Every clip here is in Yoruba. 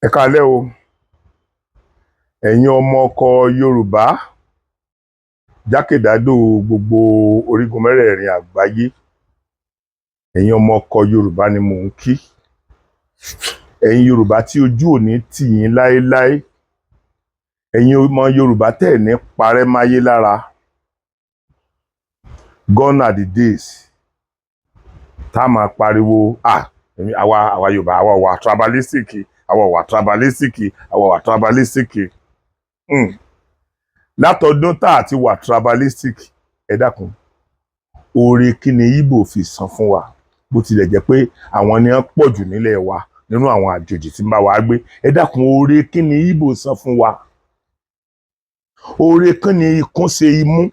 Ẹ káalẹ́ o, ẹ̀yin ọmọ ọkọ Yorùbá jákèjádò gbogbo orígun mẹ́rẹ̀ẹ̀rin àgbáyé. Ẹ̀yin ọmọ ọkọ Yorùbá ni mò ń kí. Ẹ̀yin Yorùbá tí ojú ò ní tì yín láéláé, ẹ̀yin ọmọ Yorùbá tẹ̀ ní parẹ́ máyé lára. Gone are the days tá a máa pariwo, "Ah, èmi, àwa Yorùbá, àwa wà tribalistic, àwa wà tribalistic, àwa wà tribalistic." Látọdún tá a ti wà tribalistic, ẹ dákun, oore kí ni Ìgbò fi san fún wa? Bó tilẹ̀ jẹ́ pé àwọn ni wọ́n pọ̀ jù nílẹ̀ wa nínú àwọn àjòjì tí ń bá wa gbé, ẹ dákun, oore kí ni Ìgbò san fún wa? Oore kí ni ikún ṣe imú?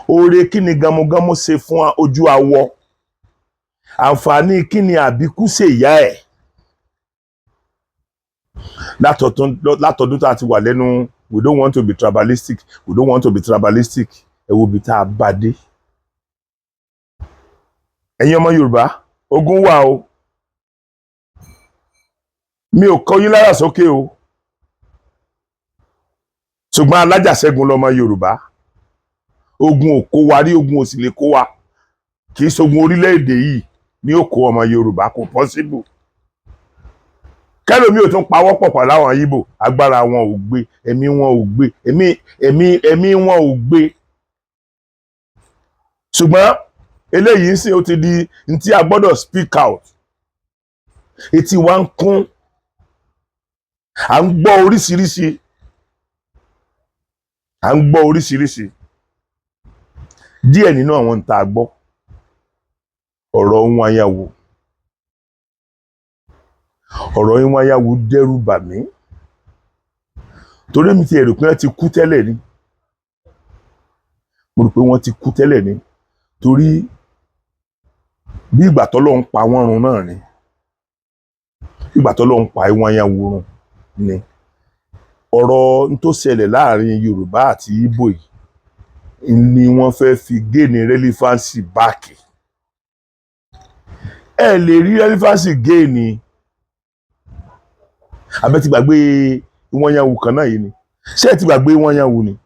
Oore kí ni gamugamu ṣe fún ojú awọ? Àǹfààní kí ni àbíkú ṣe ìyá ẹ̀? Látọdún tá a ti wà lẹ́nu "We don't want to be tribalistic, we don't want to be tribalistic," ẹ wo ibi tá a bá dé. Ẹ̀yin ọmọ Yorùbá, ogun wà o. Mi ò kọ yín láyà sókè o, ṣùgbọ́n alájàṣẹ́gun lọmọ Yorùbá. Ogun ò kó wa rí, ogun ò sì lè kó wa. Kì í ṣogun orílẹ̀-èdè yìí ní ó kó ọmọ Yorùbá, kò possible. Kẹlòmí ò tún pawọ́ pọ̀ pẹ̀lú àwọn Ìgbò, agbára wọn ò gbé, ẹ̀mí wọn ò gbé, ẹ̀mí wọn ò gbé. Ṣùgbọ́n eléyìí ń sìn, ó ti di n tí a gbọ́dọ̀ speak out. Etí wa ń kún, à ń gbọ́ oríṣiríṣi, à ń gbọ́ oríṣiríṣi. Díẹ̀ nínú àwọn ń tá a gbọ́, ọ̀rọ̀ Nwanyanwu, ọ̀rọ̀ Nwanyanwu dẹ́rù bà mí, torí mi ti rò pé wọ́n ti kú tẹ́lẹ̀ ni. Mo rò pé wọ́n ti kú tẹ́lẹ̀ ni, torí bí ìgbà tọ́lọ́run pa wọ́n run náà ni, bí ìgbà tọ́lọ́run pa Nwanyanwu run ni. Ọ̀rọ̀ n tó ṣẹlẹ̀ láàrin Yorùbá àti Ìgbò yìí ni wọ́n fẹ́ fi gain relevancy back. Ẹ lè rí relevancy gain. Abẹ́ ti gbàgbé Nwanyanwu kan náà yìí ni? Ṣé ẹ ti gbàgbé Nwanyanwu ni?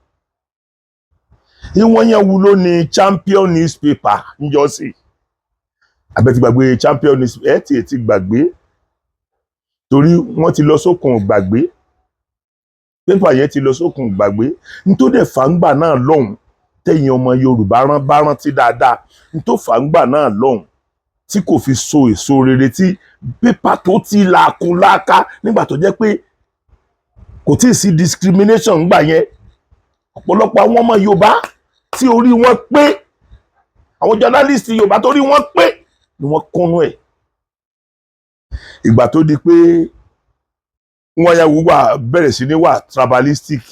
Nwanyanwu ló ní Champion newspaper níjọ́sí. Abẹ́ ti gbàgbé Champion newspaper? Ẹ tiẹ̀ ti gbàgbé, torí wọ́n ti lọ sókun gbàgbé. Pépà yẹn ti lọ sókun gbàgbé. Nítorí fàǹgbà náà lọ́hùn, tẹ̀yìn ọmọ Yorùbá rán bá rántí dáadáa, nítorí fàǹgbà náà lọ́hùn tí kò fi so èso rere, tí pépà tó ti làákùn láàká nígbà tó jẹ́ pé kò tí ì sí discrimination ńgbà yẹn, ọ̀pọ̀lọpọ̀ àwọn ọmọ Yorùbá tí orí wọn pé, àwọn journalist Yorùbá tó rí wọn pé ni wọ́n kúnnú ẹ̀. Ìgbà tó di pé Nwanyanwu wà bẹ̀rẹ̀ sí ní wà tribalistic,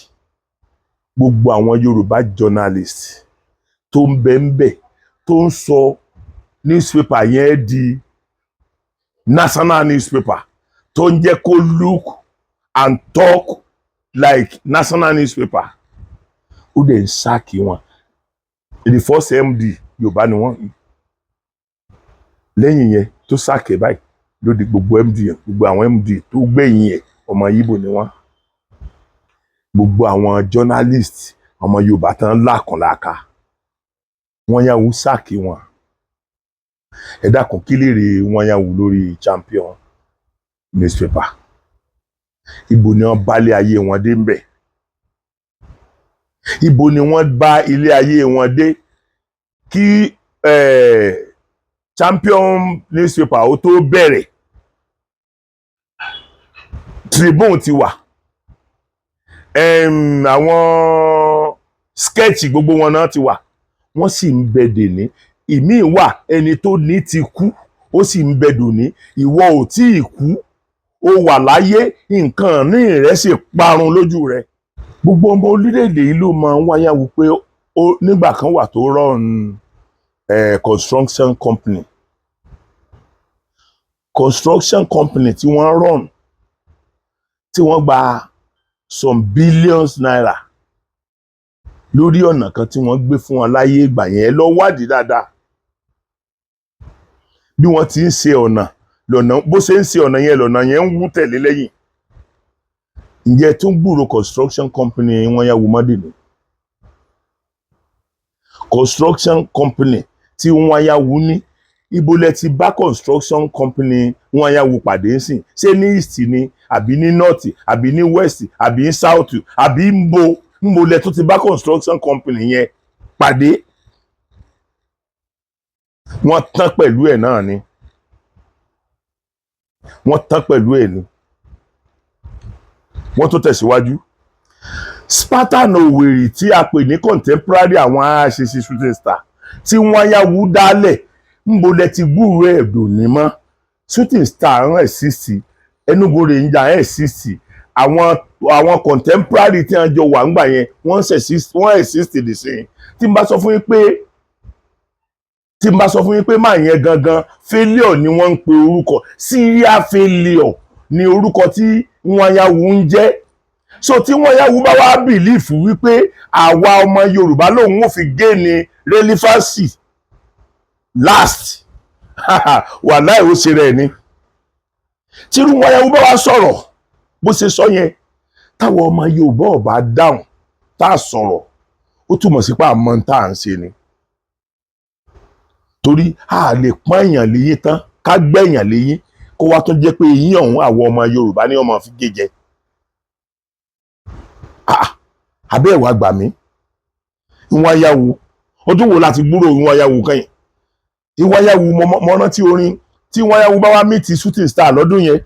gbogbo àwọn Yorùbá journalist tó ń bẹ ń bẹ, tó ń sọ newspaper yẹn di national newspaper, tó ń jẹ́ kó look and talk like national newspaper, ó dẹ̀ ń sack wọn. The first MD, Yorùbá ni wọ́n. Lẹ́yìn yẹn tó sack ẹ̀ báyìí, ló di gbogbo MD yẹn, gbogbo àwọn MD tó gbẹ̀yìn ẹ̀, ọmọ Ìgbò ni wọ́n. Gbogbo àwọn journalist ọmọ Yorùbá tán lákànláka, Nwanyanwu sack wọn. Ẹ dákun, kí lèrè Nwanyanwu lórí Champion newspaper? Ibo ni wọ́n bá ilé ayé wọn dé ńbẹ̀? Ibo ni wọ́n bá ilé ayé wọn dé? Kí Champion newspaper ó tó bẹ̀rẹ̀, Tribune ti wà, àwọn Sketch, gbogbo wọn náà ti wà, wọ́n sì ń bẹ dèní. Ìmíì wà, ẹni tó ní ti kú, ó sì ń bẹ dòní. Ìwọ ò tí ì kú, ó wà láyé, nǹkan ní rẹ̀ sì parun lójú rẹ̀. Gbogbo ọmọ orílẹ̀-èdè yìí ló máa ń Nwanyanwu pé ó nígbà kan wà tó run construction company. Construction company tí wọ́n run, tí wọ́n gba some billions naira lórí ọ̀nà kan tí wọ́n gbé fún wọn láyé ìgbà yẹn. Ẹ lọ wádìí dáadáa. Bí wọ́n ti ń ṣe ọ̀nà lọ́nà, bó ṣe ń ṣe ọ̀nà yẹn lọ́nà yẹn ń wú tẹ̀lé lẹ́yìn. Ǹjẹ́ tún gbúrò construction company Iwuanyanwu mọ́dì ni? Construction company tí Iwuanyanwu ní, ibo lẹ ti bá construction company Iwuanyanwu pàdé ń sìn? Ṣé ní east ni, àbí ní north, àbí ní west, àbí ní south, àbí ń bo lẹ tó ti bá construction company yẹn pàdé? Wọ́n tán pẹ̀lú ẹ̀ náà ni, wọ́n tán pẹ̀lú ẹ̀ ni. Wọ́n tó tẹ̀síwájú. Spartan Òwèrì tí a pè ní contemporary àwọn RCC Shooting Star tí Iwuanyanwu dálẹ̀, ńbo lẹ ti gbúròó ẹ̀ dòní mọ́? Shooting Star ń exist, Enugu Rangers exist, àwọn contemporary tí wọ́n jọ wà ńgbà yẹn, wọ́n exist dì sí. Tí n bá sọ fún yín pé máa yẹn gangan, failure ni wọ́n ń pe orúkọ, serial failure ni orúkọ tí Iwuanyanwu ń jẹ́. So tí Iwuanyanwu bá wá believe wípé àwa ọmọ Yorùbá lòun ò fi gain relevancy last, wàláì, ó ṣe rẹ̀ ni. Tí Iwuanyanwu bá wá sọ̀rọ̀ bó ṣe sọ yẹn, táwọn ọmọ Yorùbá ò bá dáhùn tá a sọ̀rọ̀, ó túmọ̀ sí pé àmọ́ tá à ń ṣe ni, torí a lè pọ́n èèyàn léyìn tán, ká gbẹ̀yàn léyìn, kó wá tún jẹ́ pé eyín ọ̀hún, àwọn ọmọ Yorùbá ní ọmọ fi gé jẹ. Ah, abẹ́ ẹ̀wà gbà mí. Iwuanyanwu, ọdún wo láti gbúrò Iwuanyanwu kẹ́yìn? Iwuanyanwu, mo rántí orin tí Iwuanyanwu bá wá meet Shooting Star lọ́dún yẹn.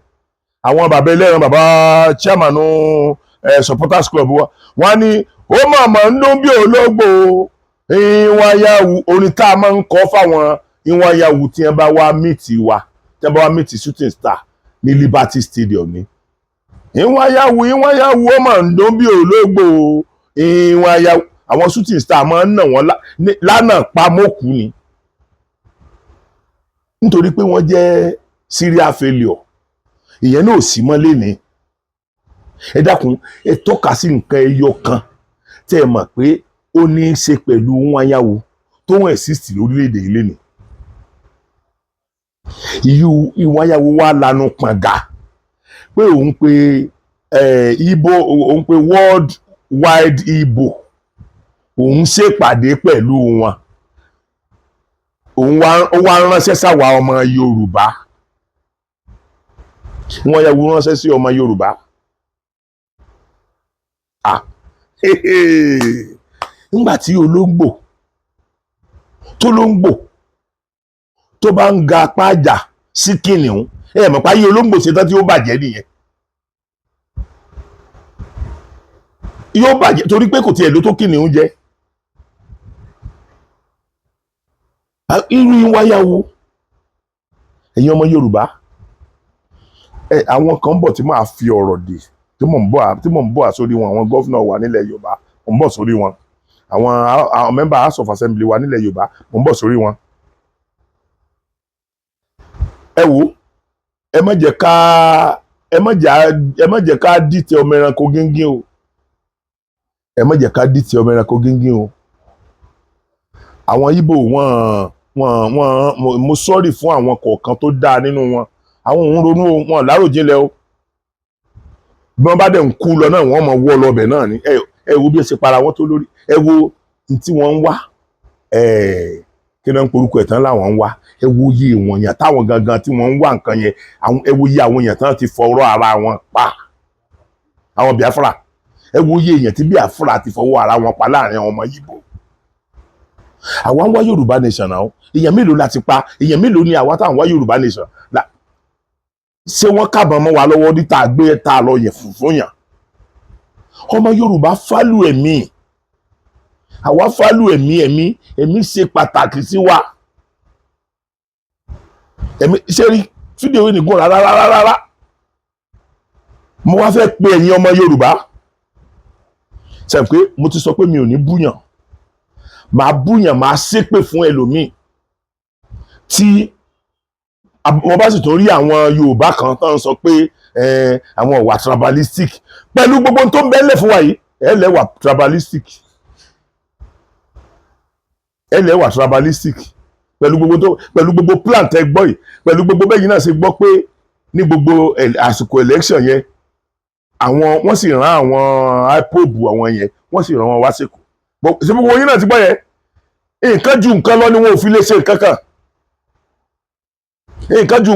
Àwọn bàbá ẹlẹ́ran, bàbá chairman supporters club wa, wọ́n á ní ó mọ̀ọ́mọ̀ ń dún bí ológbò Iwuanyanwu. Orin tá a máa ń kọ́ fáwọn Iwuanyanwu tí wọ́n bá wá meet wa, tí wọ́n bá wá meet Shooting Star ní Liberty Stadium ni: "Iwuanyanwu, Iwuanyanwu, ó mà ń dún bí ológbò Iwuanyanwu." Àwọn Shooting Star máa ń nà wọ́n lánàá pamọ́kù ni, nítorí pé wọ́n jẹ́ serial failure. Ìyẹn náà ò sí mọ́ lénìí. Ẹ dákun, ẹ tọ́ka sí nǹkan ẹyọ kan tẹ́ ẹ mọ̀ pé ó ní í ṣe pẹ̀lú Iwuanyanwu tó ń exist lórílẹ̀‐èdè yìí lénìí. Ìyú Iwuanyanwu wá lanu pàǹgà pé òun pe Igbo, òun pe world wide Igbo, òun ṣèpàdé pẹ̀lú wọn, òun wá, ó wá ránṣẹ́ sáwa ọmọ Yorùbá. Iwuanyanwu ránṣẹ́ sí ọmọ Yorùbá. Ah, nígbà tí olóńgbò tó lóńgbò tó bá ń ga apá àjà sí kìnìún, ẹ mọ̀ pé ayé olóńgbò ṣetán tí ó bàjẹ́ nìyẹn. Yóò bàjẹ́ torí pé kò tiẹ̀ ló tó kìnìún jẹ. Irú Iwuanyanwu, ẹ̀yin ọmọ Yorùbá ẹ, àwọn kan bọ̀ tí máa fi ọ̀rọ̀ dè, tí mò ń bọ̀ sórí wọn. Àwọn governor wa nílẹ̀ Yorùbá, mò ń bọ̀ sórí wọn. Àwọn member House of Assembly wa nílẹ̀ Yorùbá, mò ń bọ̀ sórí wọn. Ẹ wo, ẹ má jẹ́ ká dìtẹ̀ ọmọ ẹranko gíngín o. Ẹ má jẹ́ ká dìtẹ̀ ọmọ ẹranko gíngín o. Àwọn Ìgbò, wọ́n wọ́n wọ́n mo sorry fún àwọn kọ̀ọ̀kan tó dáa nínú wọn. Àwọn òun ronú o, wọn láròjinlẹ̀ o. Bí wọ́n bá dẹ̀ ń kú lọ náà, wọ́n mọ̀ wọ́ lọ́bẹ̀ náà ni. Ẹ wo bí ẹ ṣe para wọn tó lórí. Ẹ wo n tí wọ́n ń wá, ẹ kí ló ń porúkọ ẹ̀ tán láwọn ń wá. Ẹ wo iye ìwọ̀n yẹn táwọn gangan tí wọ́n ń wá nǹkan yẹn. Àwọn, ẹ wo iye àwọn èèyàn tán ti fọwọ́ ara wọn pa, àwọn Biafra. Ẹ wo iye èèyàn tí Biafra ti fọwọ́ ara wọn pa láàrin àwọn ọmọ Yíbò. Àwa ń wá Yorùbá nation náà, èèyàn mélòó la ti pa? Èèyàn mélòó ni àwa táwọn wá Yorùbá nation la? Ṣé wọ́n kábàámọ̀ wa lọ́wọ́ ní tá a gbé tá a lọ yẹ̀ fún yàn? Ọmọ Yorùbá value ẹ̀mí. Àwa value ẹ̀mí. Ẹ̀mí ṣe pàtàkì sí wa. Ẹ̀mí ṣé rí fídíò yìí nìkan rárá rárá rárá. Mo wá fẹ́ pe ẹ̀yin ọmọ Yorùbá ṣe pé mo ti sọ pé mi ò ní búyàn, màá búyàn, màá ṣépè fún ẹlòmíì tí wọ́n bá sì tún rí àwọn Yorùbá kan tó ń sọ pé àwọn wà tribalistic pẹ̀lú gbogbo tó ń bẹ́lẹ̀ fún wa yìí. Ẹ lẹ́ wà tribalistic, ẹ lẹ́ wà tribalistic. Pẹ̀lú gbogbo tó, pẹ̀lú gbogbo plan tẹ́ gbọ́ yìí, pẹ̀lú gbogbo bẹ́yìn náà ṣe gbọ́ pé ní gbogbo àsìkò election yẹn, àwọn wọ́n sì rán àwọn IPOB, àwọn yẹn, wọ́n sì rán wọn wá sẹ́kọ̀ọ́. Ṣé gbogbo yín náà ti gbọ́ yẹn? Nǹkan ju nǹkan lọ ni wọn ò fi lè ṣe nǹkan kan. Nǹkan ju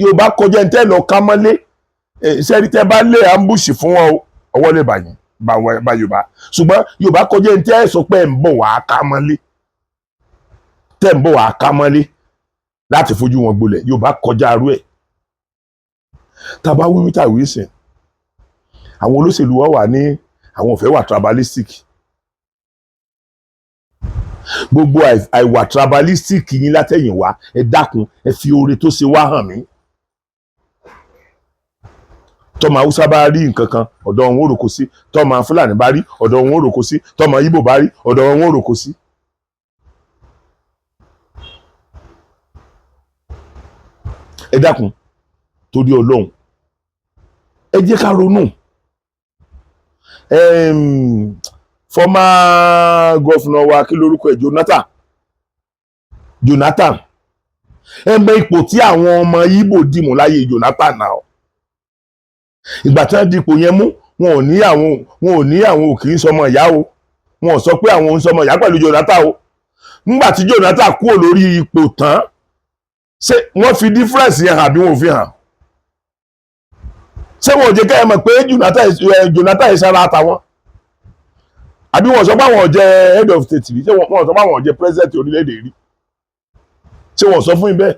Yorùbá kọjá ní tẹ́ lọ ká mọ́lé. Sẹ́ni tẹ́ bá lé ambush fún wọn, ọwọ́ lè bàyìn bá Yorùbá, ṣùgbọ́n Yorùbá kọjá ní tẹ́ sọ pé ẹ̀ ń bọ̀ wá ká mọ́lé, tẹ́ ń bọ̀ wá ká mọ́lé láti fojú wọn gbolẹ̀. Yorùbá kọjá arú ẹ̀. Tàbá wíwí tàwí sìn, àwọn olóṣèlú wa wà ní àwọn ò fẹ́ wà tribalistic. Gbogbo àìwà tribalistic yín látẹ̀yìnwá, ẹ dákun, ẹ fi oore tó ṣe wá hàn mí. Tọmọ Haúsá bá rí nǹkan kan, ọ̀dọ̀ wọn ò roko sí. Tọmọ Fúlàní bá rí, ọ̀dọ̀ wọn ò roko sí. Tọmọ Ìgbò bá rí, ọ̀dọ̀ wọn ò roko sí. Ẹ dákun, torí Ọlọ́run, ẹ jẹ́ ká ronú. Former governor wa, kí lorúkọ ẹ̀? Jonathan. Jonathan, ẹ mọ ipò tí àwọn ọmọ Ìgbò dìmú láyé Jonathan náà. Ìgbà tí wọ́n dipò yẹn mú, wọn ò ní àwọn ò kì í sọmọ ìyá o. Wọn ò sọ pé àwọn ò ń sọmọ ìyá pẹ̀lú Jonathan o. Nígbà tí Jonathan kúrò lórí ipò tán, ṣé wọ́n fi difference yẹn hàn àbí wọn ò fi hàn? Ṣé wọn ò jẹ́ kẹ́ ẹ mọ̀ pé Jonathan yìí sára àtàwọn? Àbí wọn sọ pé àwọn ò jẹ́ head of state rí? Ṣé wọn sọ pé àwọn ò jẹ́ president orílẹ̀-èdè rí? Ṣé wọn sọ fún yín bẹ́ẹ̀?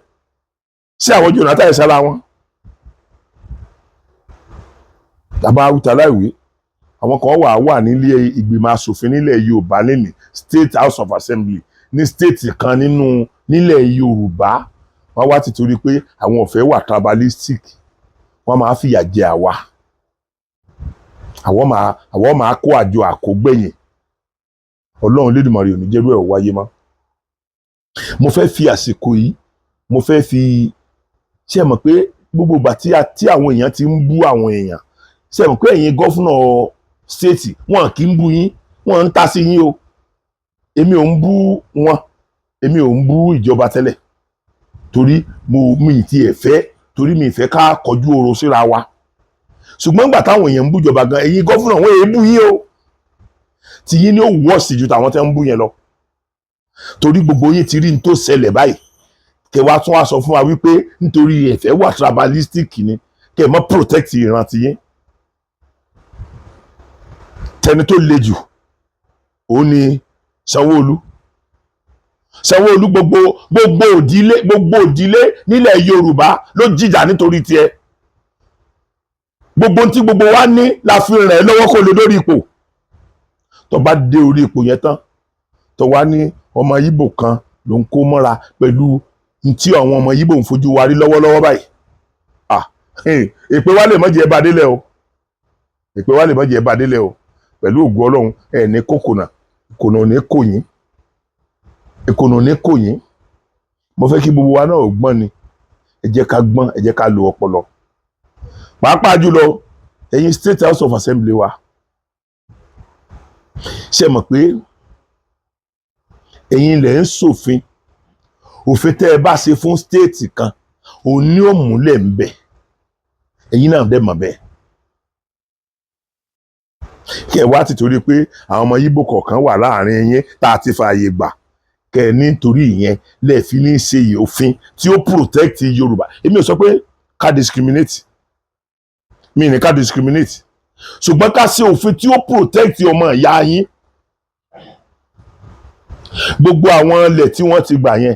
Ṣé àwọn Jonathan yìí sára wọn? Tàbá awúta láìwé, àwọn kan wà nílé ìgbìmọ̀ asòfin nílẹ̀ Yorùbá lẹ́nìí, State House of Assembly ní state kan nínú nílẹ̀ Yorùbá, wọ́n wá ti torí pé àwọn ò fẹ́ wà tribalistic, wọ́n máa fìyà jẹ àwa. Àwọn máa kó àjọ àkógbẹ̀yìn. Ọlọ́run Lédùmarè ò ní jẹ́rú ẹ̀ wáyé mọ́. Mo fẹ́ fi àsìkò yìí, mo fẹ́ fi ṣe mọ̀ pé gbogbo ìgbà tí àwọn èèyàn ti ń bú àwọn èèyàn, ṣe mọ̀ pé ẹ̀yin governor state, wọn kì í bú yín, wọn ń ta sí yín o. Èmi ò ń bú wọn, èmi ò ń bú ìjọba tẹ́lẹ̀, torí mo mi ti ẹ̀ fẹ́, torí mi fẹ́ ká kọjú oro síra wa. Ṣùgbọ́n nígbà táwọn èèyàn ń bú ìjọba gan, ẹ̀yin governor, wọn èé bú yín o. Tí yín ní ó wọ́ọ̀sì ju tàwọn tẹ́ ń bú yẹn lọ, torí gbogbo yín ti rí n tó ṣẹlẹ̀ báyìí. Kẹ wá tún wá sọ fún wa wípé nítorí ẹ fẹ́ wà tribalistic ni kẹ mọ́ protect ìran ti yín. Tẹni tó le jù òun ni Sanwó-Olú. Sanwó-Olú, gbogbo òdílé nílẹ̀ Yorùbá ló jìjà nítorí tiẹ̀. Gbogbo tí gbogbo wa ní la fi ràn ẹ́ lọ́wọ́ kó lè dórí ipò. Tó bá dé orí ipò yẹn tán, tó wá ní ọmọ Ìgbò kan ló ń kó mọ́ra pẹ̀lú tí àwọn ọmọ Ìgbò ń fojú wa rí lọ́wọ́lọ́wọ́ báyìí, ah, èpè wa lè mọ̀jẹ̀ ẹ bá délẹ̀ o. Èpè wa lè mọ̀jẹ̀ ẹ bá délẹ̀ o. Pẹ̀lú ògùn Ọlọ́run, ẹ̀ ní kòkònà ìkònà ò ní kò yín, ìkònà ò ní kò yín. Mo fẹ́ kí gbogbo wa náà gbọ́n ni. Ẹ jẹ́ ká gbọ́n, ẹ jẹ́ ká lo ọpọlọ, pàápàá jùlọ ẹ̀yin State House of Assembly wa. Ṣe mọ̀ pé ẹ̀yin lẹ̀ ń ṣòfin? Òfin tẹ́ ẹ bá ṣe fún state kan, òun ní ó múlẹ̀ ń bẹ̀. Ẹ̀yin náà dẹ̀ mọ̀ bẹ́ẹ̀. Kí ẹ wá ti torí pé àwọn ọmọ Ìgbò kọ̀ọ̀kan wà láàrin yín tá a ti fààyè gbà, kẹ ẹ nítorí ìyẹn lè fi ní ṣe òfin tí ó protect Yorùbá. Èmi ò sọ pé ká discriminate, mi ní ká discriminate, ṣùgbọ́n ká ṣe òfin tí ó protect ọmọ ìyá yín. Gbogbo àwọn ilẹ̀ tí wọ́n ti gbà yẹn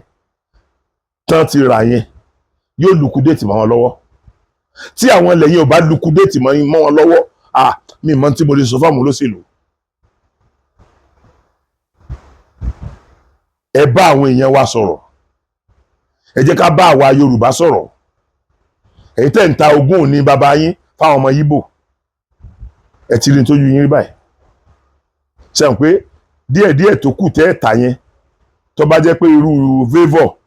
tán ti rà yẹn yóò liquidate mọ́ wọn lọ́wọ́. Tí àwọn ilẹ̀ yẹn ò bá liquidate mọ́ wọn lọ́wọ́, ah, mi mọ̀ tí mo lè sọ fáwọn olóṣèlú. Ẹ bá àwọn èèyàn wa sọ̀rọ̀, ẹ jẹ́ ká bá àwa Yorùbá sọ̀rọ̀. Èyí tẹ́ ń ta ogún òní bàbá yín fáwọn ọmọ Yíbò, ẹ ti rí tójú yín rí báyìí. Ṣe hàn pé díẹ̀díẹ̀ tó kù tẹ́ ẹ̀ ta yẹn, tó bá jẹ́ pé irú favour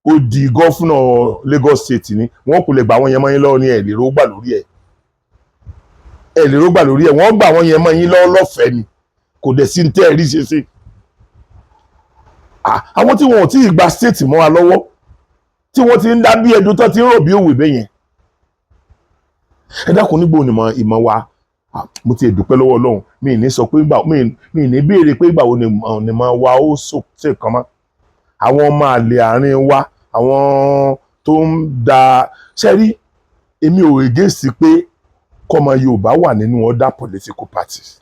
ó di governor Lagos State ni, wọ́n kò lè gbà wọ́n yẹn mọ́ yín lọ́wọ́ ní. Ẹ̀ lè ró gbà lórí ẹ̀, ẹ̀ lè ró gbà lórí ẹ̀. Wọ́n gbà wọ́n yẹn mọ́ yín lọ́wọ́ lọ́fẹ̀ẹ́ ni, kò dẹ̀ sí ní tẹ́ ẹ̀ rí ṣe sí. Àwọn tí wọn ò tí ì gba state mọ́ wa lọ́wọ́, tí wọ́n ti ń dá bí ẹdun tán, ti ń rò bí òwe bẹ́yẹn. Ẹ dákun, nígbò ní ìmọ̀ wa? Mo ti dúpẹ́ lọ́wọ́ Ọlọ́run. Mi ì ní sọ pé ìgbà mi ì ní béèrè pé ìgbà wo ni ìmọ̀ wa ó ṣe kàn mọ́. Àwọn ọmọ àlè àárín wa, àwọn tó ń da ṣẹ́rí, èmi ò against pé kọ́mọ Yorùbá wà nínú other political parties.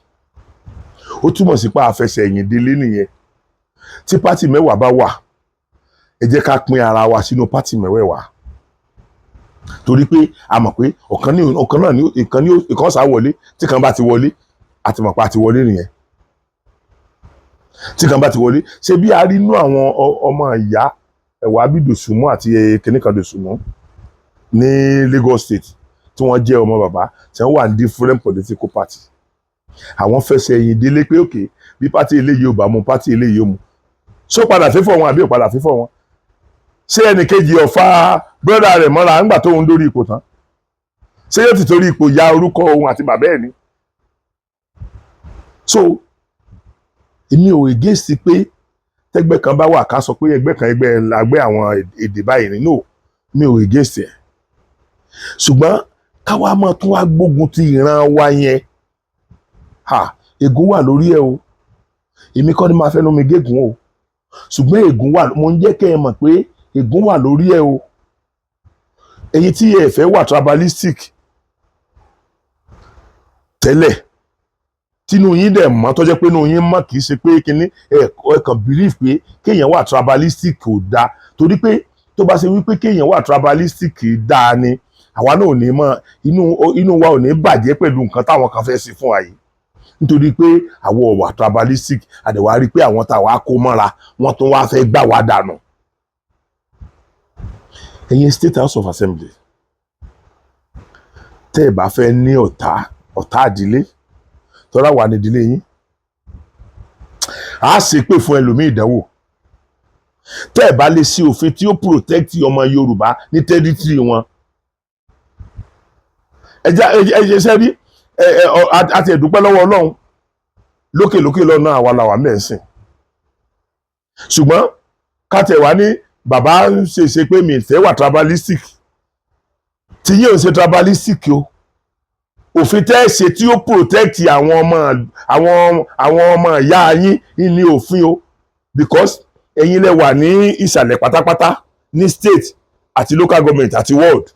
Ó túmọ̀ sí pé àfẹsẹ̀ ẹ̀yìn délé nìyẹn. Tí party 10 bá wà, ẹ jẹ́ ká pín ara wa sínú party mẹ́wẹ̀ẹ̀wá, torí pé a mọ̀ pé ọ̀kan ní ọ̀kan náà ní ìkan ní ìkan sá wọlé. Tí kan bá ti wọlé, a ti mọ̀ pé a ti wọlé nìyẹn. Tí kan bá ti wọlé, ṣé bí a rí inú àwọn ọmọ ìyá ẹ̀wà bí Dòsùnmú àti kìnìkan Dòsùnmú ní Lagos State, tí wọ́n jẹ́ ọmọ bàbá, tí wọ́n wà ní different political party, àwọn fẹsẹ̀ ẹ̀yìn délé pé òkè bí party eléyìí ò bá mu, party eléyìí ò mu. Ṣó padà fífọ̀ wọn àbí ò padà fífọ̀ wọn? Ṣé ẹnìkejì ọ̀fà brother rẹ̀ mọ́ra ńgbà tó ń dórí ipò tán? Ṣé yóò ti torí ipò ya orúkọ òun àti bàbá ẹ̀ ni? So èmi ò against pé tẹ́gbẹ́ kan bá wà, ká sọ pé ẹgbẹ́ kan, ẹgbẹ́ làgbẹ́ àwọn èdè báyìí ni. No, mi ò against ẹ̀, ṣùgbọ́n káwa máa tún wá gbógun ti ìran wa yẹn, ha, ègún wà lórí ẹ o. Èmi kọ́ ni máa fẹ́nu mi gégùn o, ṣùgbọ́n ègún wà. Mo ń jẹ́ kẹ́ ẹ mọ̀ pé ègún wà lórí ẹ o. Èyí tí ẹ fẹ́ wà tribalistic tẹ́lẹ̀, tínú yín dẹ̀ mọ́, tó jẹ́ pé inú yín mọ́, kì í ṣe pé kínní ẹ kàn believe pé kéèyàn wà tribalistic kò dáa, torí pé tó bá ṣe wípé kéèyàn wà tribalistic kì í dáa ni, àwa náà ò ní mọ̀, inú wa ò ní bàjẹ́ pẹ̀lú nǹkan táwọn kan fẹ́ ṣe fún wa yìí, nítorí pé àwọn ò wà tribalistic. Àdẹ̀wà rí i pé àwọn táwa kó mọ́ra, wọ́n tún wá fẹ́ gbà wá dànù. Ẹ̀yin State House of Assembly, tẹ́ ẹ̀ bá fẹ́ ní ọ̀tá, ọ̀tá ìdílé tọ́lá wà ní ìdílé yín, á ṣe pé fún ẹlòmíì ìdánwò. Tẹ́ ẹ̀ bá lè ṣe òfin tí ó protect ọmọ Yorùbá ní territory wọn, ẹ jẹ́ ṣe rí àti ẹ̀dúpẹ́ lọ́wọ́ Ọlọ́run lókè lókè lọ́nà àwa làwà mẹ́sìn. Ṣùgbọ́n ká tẹ̀ wá ní bàbá ń ṣe ṣe pé mi ìfẹ́ wà tribalistic, tí yín ò ṣe tribalistic o, òfin tẹ́ ẹ ṣe tí ó protect àwọn ọmọ ìyá yín ní òfin o, because ẹ̀yin lẹ wà ní ìsàlẹ̀ pátápátá ní state àti local government àti ward.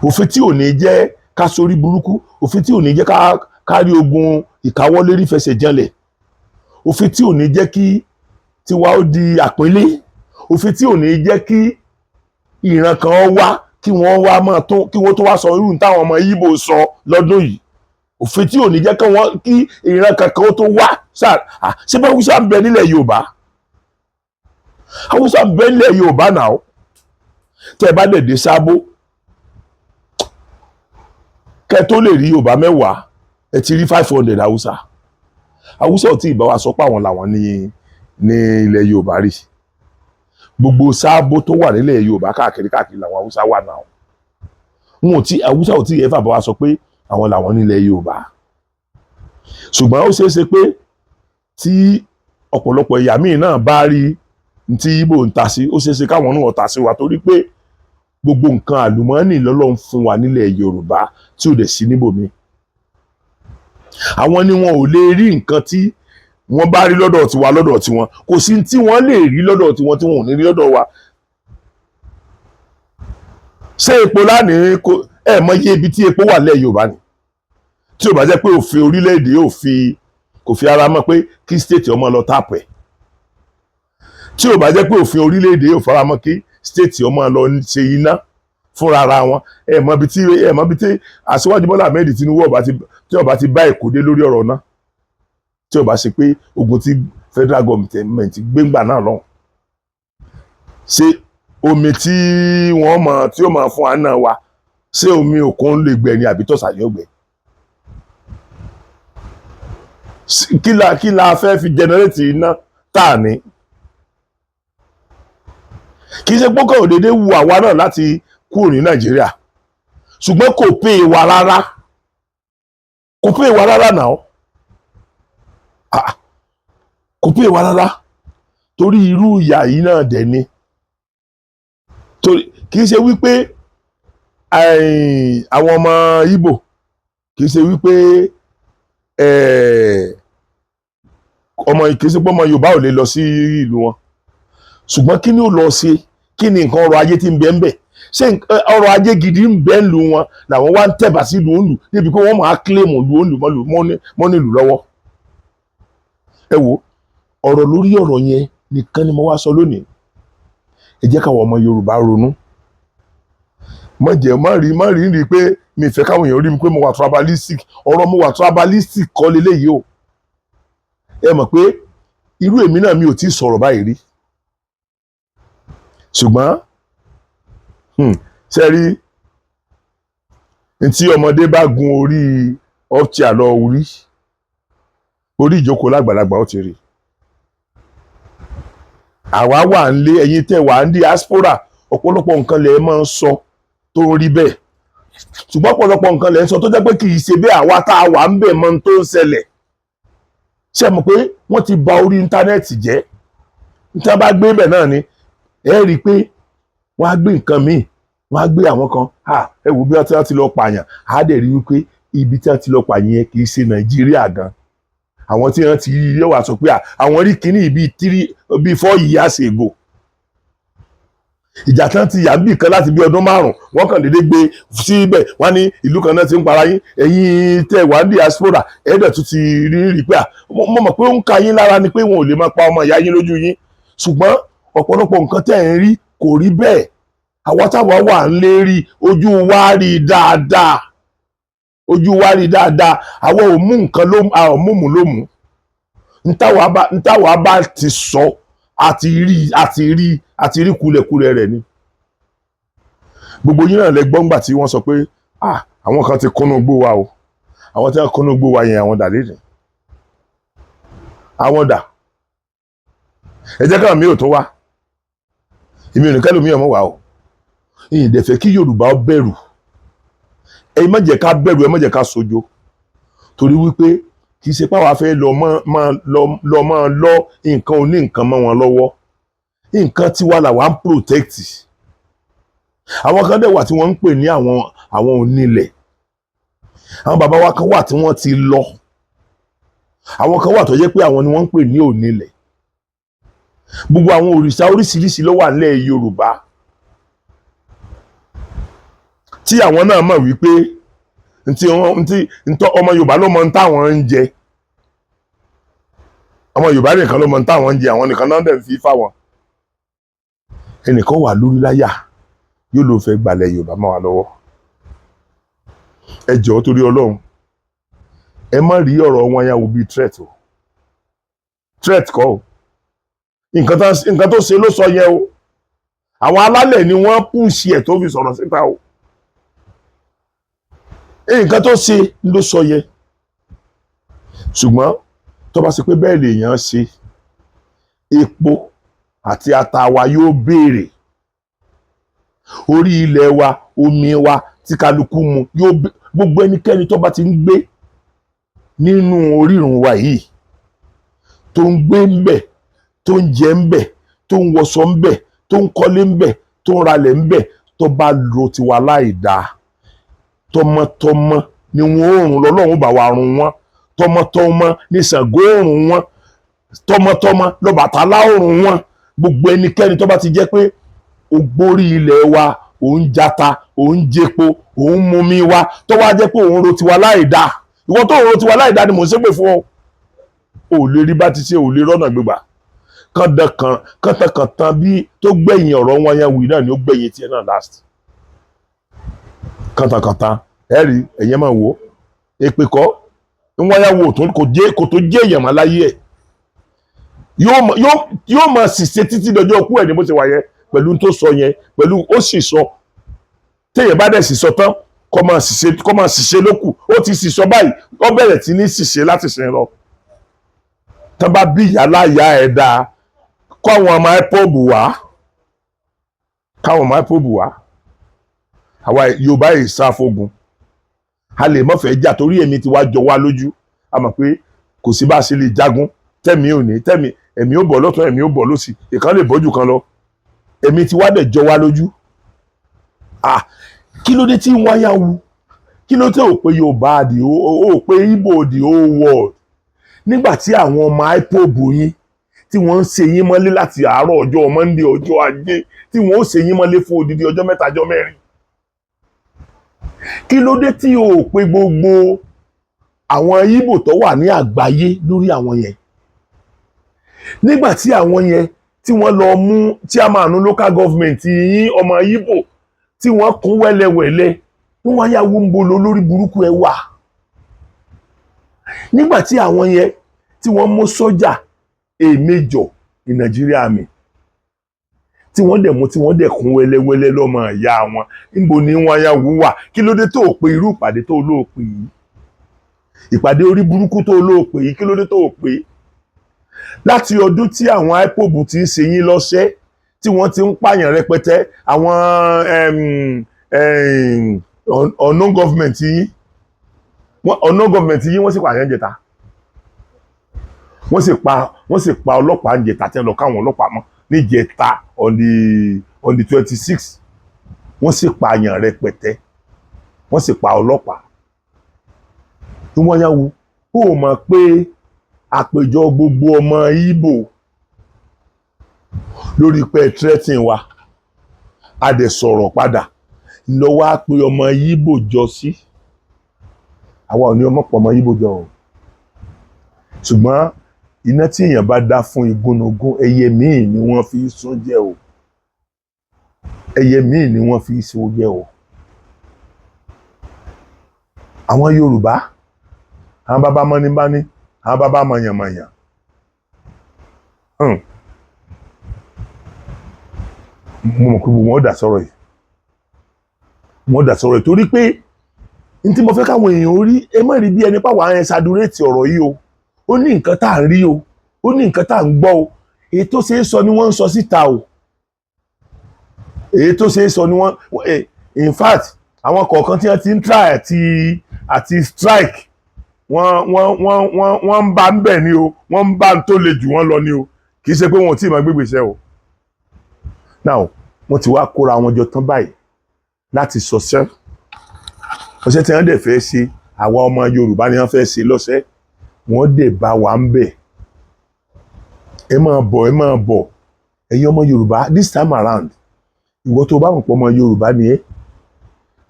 Òfin tí ò ní jẹ́ ká sórí burúkú, òfin tí ò ní jẹ́ ká rí ogun ìkáwọ́lérí fẹsẹ̀ janlẹ̀, òfin tí ò ní jẹ́ kí tiwa ó di àpínlé, òfin tí ò ní jẹ́ kí ìran kan wá, kí wọ́n wá máa tún, kí wọ́n tó wá sọ irú táwọn ọmọ Ìgbò sọ lọ́dún yìí, òfin tí ò ní jẹ́ kí ìran kankan ó tó wá. Ṣé bá Haúsá ń bẹ nílẹ̀ Yorùbá? Haúsá ń bẹ nílẹ̀ Yorùbá náà. Tẹ́ ẹ bá dẹ̀ dé Sábó, kẹ́ tó lè rí Yorùbá 10, ẹ ti rí 500 Haúsá. Haúsá ò tí ì bá wa sọ pé àwọn làwọn ní ilẹ̀ Yorùbá rí. Gbogbo Sábó tó wà nílẹ̀ Yorùbá káàkiri káàkiri làwọn Haúsá wà náà. Wọn ò tí, Haúsá ò tí ì ẹ̀fà bá wa sọ pé àwọn làwọn nílẹ̀ Yorùbá. Ṣùgbọ́n ó ṣeé ṣe pé tí ọ̀pọ̀lọpọ̀ ẹ̀yà míì náà bá rí tí Ìgbò ń ta sí, ó ṣeé ṣe káwọn náà ta sí wa, torí pé gbogbo nǹkan àlùmọ́ọ́nì lọ́lọ́run fún wa nílẹ̀ Yorùbá tí ò dẹ̀ sí níbòmíì. Àwọn ni wọn ò lè rí nǹkan tí wọ́n bá rí lọ́dọ̀ tiwa lọ́dọ̀ tiwọn. Kò sí tí wọ́n lè rí lọ́dọ̀ tiwọn tí wọn ò ní rí lọ́dọ̀ wa. Ṣé epo lánìí kò ẹ mọ iye ibi tí epo wà lẹ́ Yorùbá ni? Tí ò bá jẹ́ pé òfin orílẹ̀-èdè yóò fi kò fi ara mọ́ pé kí state ọmọ lọ tap ẹ̀, tí ò bá jẹ́ pé òfin orílẹ̀-èdè yóò fara mọ́ kí state ọmọ lọ ṣe iná fúnra ara wọn, ẹ mọ ibi tí Aṣíwájú Bọ́lá Ahmed Tinubu ọba ti tí ọba ti bá Èkó dé lórí ọ̀rọ̀ náà, tí ò bá ṣe pé ogun tí federal government gbéǹgbà náà lọ́hùn. Ṣé omi tí wọ́n mọ̀ tí ó máa fún wa náà wa, ṣé omi òkun lè gbẹ ni àbí tọ̀sà yóò gbẹ? Kí la fẹ́ fi generate iná tá a ní? Kì í ṣe pọ́kàn òdèdè wu àwa náà láti kúrò ní Nàìjíríà, ṣùgbọ́n kò pè wá rárá, kò pè wá rárá náà. Ah. Kò pè wá rárá, torí irú ìyà yìí náà dẹ̀ ni. Torí kì í ṣe wípé àwọn ọmọ Ìgbò, kì í ṣe wípé ọmọ, kì í ṣe pé ọmọ Yorùbá ò lè lọ sí ìlú wọn, ṣùgbọ́n kí ni ó lọ ṣe? Kí ni nǹkan ọrọ̀ ajé tí ń bẹ ń bẹ? Ṣé ọrọ̀ ajé gidi ń bẹ ń lu wọn làwọn wá ń tẹ̀bà sí ìlú òǹlù débi pé wọ́n máa claim ìlú òǹlù mọ́ nílùú lọ́wọ́? Ẹ wo, ọ̀rọ̀ lórí ọ̀rọ̀ yẹn nìkan ni mo wá sọ lónìí. Ẹ jẹ́ káwọn ọmọ Yorùbá ronú. Má jẹ́ má rí pé mi fẹ́ káwọn èèyàn rí mi pé mo wà tribalistic. Ọ̀rọ̀ mo wà tribalistic kọ́ leléyìí o. Ẹ mọ̀ pé irú èmi náà, mi ò tí ì sọ̀rọ̀ báyìí rí, ṣùgbọ́n ṣe rí ntí ọmọdé bá gun orí ọ́fíà lọ, orí ìjókòó lágbàlagbà ó ti rí. Àwa wà ń lé, ẹ̀yin tẹ́ wà ń diaspora, ọ̀pọ̀lọpọ̀ nǹkan lẹ̀ máa ń sọ tó ń rí bẹ́ẹ̀, ṣùgbọ́n ọ̀pọ̀lọpọ̀ nǹkan lẹ̀ ń sọ tó jẹ́ pé kì í ṣe bẹ́ẹ̀. Àwa tá a wà ń bẹ̀ mọ́ tó ń ṣẹlẹ̀. Ṣe mọ̀ pé wọ́n ti bà orí internet jẹ́? Tí wọ́n bá gbé bẹ̀ náà ni ẹ rí i pé wọ́n á gbé nǹkan míì, wọ́n á gbé àwọn kan. Ẹ wò bí wọ́n ti lọ pààyàn. Á dẹ̀ rí wípé ibi tí wọ́n ti lọ pààyàn yẹn kì í ṣe Nàìjíríà gan. Àwọn tí wọ́n ti rí yóò wá sọ pé àwọn rí kíní bíi 3, bíi 4 years ago. Ìjà tán ti yà ń bì kan láti bí ọdún 5, wọ́n kàn déédéé gbé síbẹ̀. Wọ́n ní ìlú kan náà ti ń para yín. Ẹ̀yin tẹ́ wà ní diaspora, ẹ̀ẹ́dẹ̀ tún ti rí rí pé mo mọ̀ pé ó ń ka yín lára ni pé wọn ò lè máa pa ọmọ ìyá yín lójú yín, ṣùgbọ́n ọ̀pọ̀lọpọ̀ nǹkan tẹ́ ẹ̀ ń rí kò rí bẹ́ẹ̀. Àwa táwa wà ń lé rí, ojú wa rí dáadáa, ojú wa rí dáadáa. Àwọn ò mú nǹkan ló, a ò mú mú ló mú. Ntàwa bá ti sọ, àti rí, àti rí, àti rí kulẹ̀kulẹ̀ rẹ̀ ni. Gbogbo yín náà lẹ gbọ́ ńgbà tí wọ́n sọ pé, ah, àwọn kan ti kúnnú gbó wa o. Àwọn tí wọ́n kúnnú gbó wa yẹn, àwọn dà lédè? Àwọn dà? Ẹ jẹ́ káwọn mi ò tó wá. Èmi ò ní kẹ́lòmíì ọmọ wa o. Ìyìn dẹ̀ fẹ́ kí Yorùbá bẹ̀rù. Ẹ má jẹ́ ká bẹ̀rù, ẹ má jẹ́ ká sojo, torí wípé kì í ṣe pé àwa fẹ́ lọ mọ́ lọ mọ́ lọ nǹkan oní nǹkan mọ́ wọn lọ́wọ́. Nǹkan tiwa làwa ń protect. Àwọn kan dẹ̀ wà tí wọ́n ń pè ní àwọn onílẹ̀. Àwọn bàbá wa kan wà tí wọ́n ti lọ. Àwọn kan wà tó jẹ́ pé àwọn ni wọ́n ń pè ní onílẹ̀. Gbogbo àwọn òrìṣà oríṣiríṣi ló wà nílẹ̀ Yorùbá tí àwọn náà mọ̀ wípé ntí wọn ntí ntọ́ ọmọ Yorùbá ló mọ ntá àwọn ń jẹ. Ọmọ Yorùbá nìkan ló mọ ntá àwọn ń jẹ. Àwọn nìkan náà dẹ̀ ń fi fáwọn. Ẹnìkan wà lórí láyà, yóò ló fẹ́ gbalẹ̀ Yorùbá mọ́ wa lọ́wọ́. Ẹ jọ̀ọ́, torí Ọlọ́run, ẹ má rí ọ̀rọ̀ wọn yẹn wò bíi threat o. Threat kọ́ o. Nǹkan tó ṣe ló sọ yẹn o. Àwọn alálẹ̀ ni wọ́n push ẹ̀ tó fi sọ̀rọ̀ síta o. Nǹkan tó ṣe ló sọ yẹn, ṣùgbọ́n tó bá ṣe pé bẹ́ẹ̀ lèèyàn ṣe, epo àti ata wa yóò béèrè, orí ilẹ̀ wa, omi wa tí kálukú mu yóò. Gbogbo ẹnikẹ́ni tó bá ti ń gbé nínú orírun wa yìí, tó ń gbé ń bẹ̀, tó ń jẹ ń bẹ̀, tó ń wọṣọ ń bẹ̀, tó ń kọ́lé ń bẹ̀, tó ń ralẹ̀ ń bẹ̀, tó bá lo tiwa láì dáa, tọmọtọmọ ni wọn ó rùn lọ́lọ́run bá wa run wọn, tọmọtọmọ ní Ṣàngó run wọn, tọmọtọmọ lọ́bàtálá run wọn. Gbogbo ẹnikẹ́ni tó bá ti jẹ́ pé ògbórí ilẹ̀ wa, òun jata, òun jẹpo, òun mumi wa, tó wá jẹ́ pé òun ro tiwa láì dáa, ìwọ tó ń ro tiwa láì dáa ni mò ń ṣépè fún ọ. Ò lè rí bá ti ṣe, ò lè rọ́nà gbégbà. Kàndan kàntankàntan bí tó gbẹ̀yìn ọ̀rọ̀ wọn yẹn wì náà ni ó gbẹ̀yìn tiẹ̀ náà last. Kàntankàntan, ẹ rí ẹ̀yẹ́ máa wò ó. Èpè kọ́ wọ́n yà wò kò tó jẹ́ èèyàn mọ́ láyé ẹ̀. Yóò máa sì ṣe títí dọjọ́ kú ẹ̀ ní bó ṣe wà yẹn, pẹ̀lú tó sọ yẹn, pẹ̀lú ó sì sọ. Téèyàn bá dẹ̀ sì sọ tán, kọ́ máa ṣiṣẹ́ lókù. Ó ti sì sọ báyìí, ó bẹ̀rẹ̀ tí ní ṣiṣẹ́ láti ṣe lọ. Tán bá bí ìyá láyà ẹ̀ dáa, kọ́ àwọn ọmọ IPOB wá, káwọn ọmọ IPOB wá. Àwa Yorùbá yìí sá fógun. A lè mọ̀fẹ́ jà torí èmi ti wá jọ wá lójú. A mọ̀ pé kò sí bá a ṣe lè jagun. Tẹ́mi ò ní tẹ́mi, ẹ̀mí ò bọ̀ lọ́tún, ẹ̀mí ò bọ̀ lọ́sì, ìkan lè bọ́jú kan lọ. Ẹ̀mí tí wá dẹ̀ jọ wá lójú. Ah, kí ló dé tí ń wáyà wu? Kí ló dé ò pé Yorùbá di ó pé Ìgbò the whole world, nígbà tí àwọn ọmọ IPOB yín tí wọ́n ń ṣe yín mọ́lé láti àárọ̀ ọjọ́ Monday, ọjọ́ Ajé, tí wọ́n ó ṣe yín mọ́lé fún odidi ọjọ́ 3, ọjọ́ 4? Kí ló dé tí o ò pé gbogbo àwọn Ìgbò tó wà ní àgbáyé lórí àwọn yẹn, nígbà tí àwọn yẹn tí wọ́n lọ mú chairman local government yín, ọmọ Ìgbò, tí wọ́n kún wẹ́lẹ́wẹ́lẹ́? Wọ́n wá yàwó ń bolo lórí burúkú ẹ wà nígbà tí àwọn yẹn tí wọ́n mú sọ́jà èmejọ ní Nàìjíríà mi, tí wọ́n dẹ̀ mú, tí wọ́n dẹ̀ kún wẹ́lẹ́wẹ́lẹ́ lọ́mọ ìyá wọn? Níbo ni wọ́n yà wú wà? Kí ló dé tó o pe irú ìpàdé tó o lóò pè yìí, ìpàdé orí burúkú tó o lóò pè yìí? Kí ló dé tó o pè láti ọdún tí àwọn IPOB ti ń ṣe yín lọ́ṣẹ́, tí wọ́n ti ń pààyàn rẹpẹtẹ? Àwọn unknown government yín, unknown government yín, wọ́n sì pààyàn jẹta, wọ́n sì pa ọlọ́pàá ń jẹta tí wọ́n lọ káwọn ọlọ́pàá mọ́ níjẹta on the 26. Wọ́n sì pààyàn rẹpẹtẹ, wọ́n sì pa ọlọ́pàá tí wọ́n yáwó. Ó mọ̀ pé àpèjọ gbogbo ọmọ Ìgbò lórí pé threatening wa, a dẹ̀ sọ̀rọ̀ padà lọ́wọ́ á pe ọmọ Ìgbò jọ sí. Àwa ò ní ọmọ pọ̀ ọmọ Ìgbò jọ o, ṣùgbọ́n iná tí èèyàn bá dá fún igúnnugún, ẹyẹ míì ni wọ́n fi sún jẹ o, ẹyẹ míì ni wọ́n fi sún jẹ o. Àwọn Yorùbá, àwọn bàbá mọ́níbání, àwọn bàbá mọ̀yànmọ̀yàn. Mo mọ̀ pé gbogbo wọn dà sọ̀rọ̀ yìí, wọ́n dà sọ̀rọ̀ yìí, torí pé n tí mo fẹ́ káwọn èèyàn rí, ẹ má rí bí ẹni pàwọ́ àwọn exaggerate ọ̀rọ̀ yìí o. Ó ní nǹkan tá à ń rí o, ó ní nǹkan tá à ń gbọ́ o. Èyí tó ṣe é sọ ni wọ́n ń sọ síta o, èyí tó ṣe é sọ ni wọ́n. In fact, àwọn kọ̀ọ̀kan tí wọ́n ti ń try àti strike, wọ́n ń bá ń bẹ̀ ni o, wọ́n ń bá ń tó le jù wọ́n lọ ni o. Kì í ṣe pé wọn ò tí ì máa gbégbèsè o. Now, wọ́n ti wá kóra wọn jọ tán báyìí láti sọṣẹ́ ọṣẹ́ tí wọ́n dẹ̀ fẹ́ ṣe. Àwa ọmọ Yorùbá ni wọ́n fẹ́ ṣe lọ́ṣẹ́. Wọ́n dẹ̀ bá wa ń bẹ̀. Ẹ máa bọ̀, ẹ máa bọ̀, ẹ̀yin ọmọ Yorùbá. This time around, ìwọ tó bá mọ̀ pọ̀ ọmọ Yorùbá ni ẹ́,